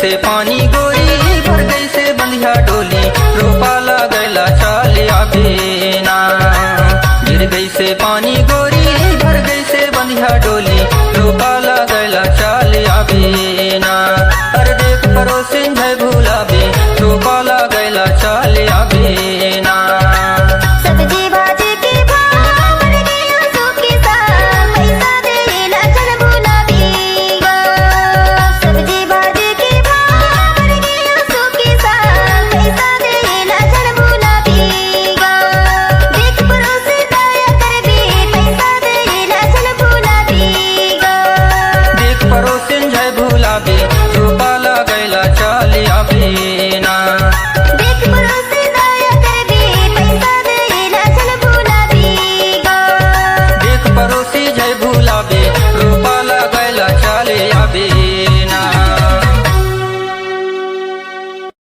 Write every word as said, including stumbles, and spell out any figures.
से पानी गोरी भर गइसे बंधिया डोली, रोपा लगैला चाले आबे ना। गिर गइसे पानी गोरी भर गइसे बंधिया डोली, रोपा लगैला चाले आबे ना। अरे देख परोसिन झै भुलाबे, रोपा लगैला चाले आबे ना। सब्जी भाजी के भाव बढ़ गया, सुखी सा पैसा देला चल भुलाबे गा। सब्जी भाजी के भाव बढ़ गया, सुखी सा पैसा देला चल भुलाबे गा। देख परोस दया करबे, पैसा देला चल भुलाबे गा। देख परोसिन झै भुलाबे, रोपा लगैला चाले आबे ना। देख परोस दया करबे, पैसा देला चल भुलाबे गा। देख परोसी झै भुलाबे, रोपा लगैला चाले आबे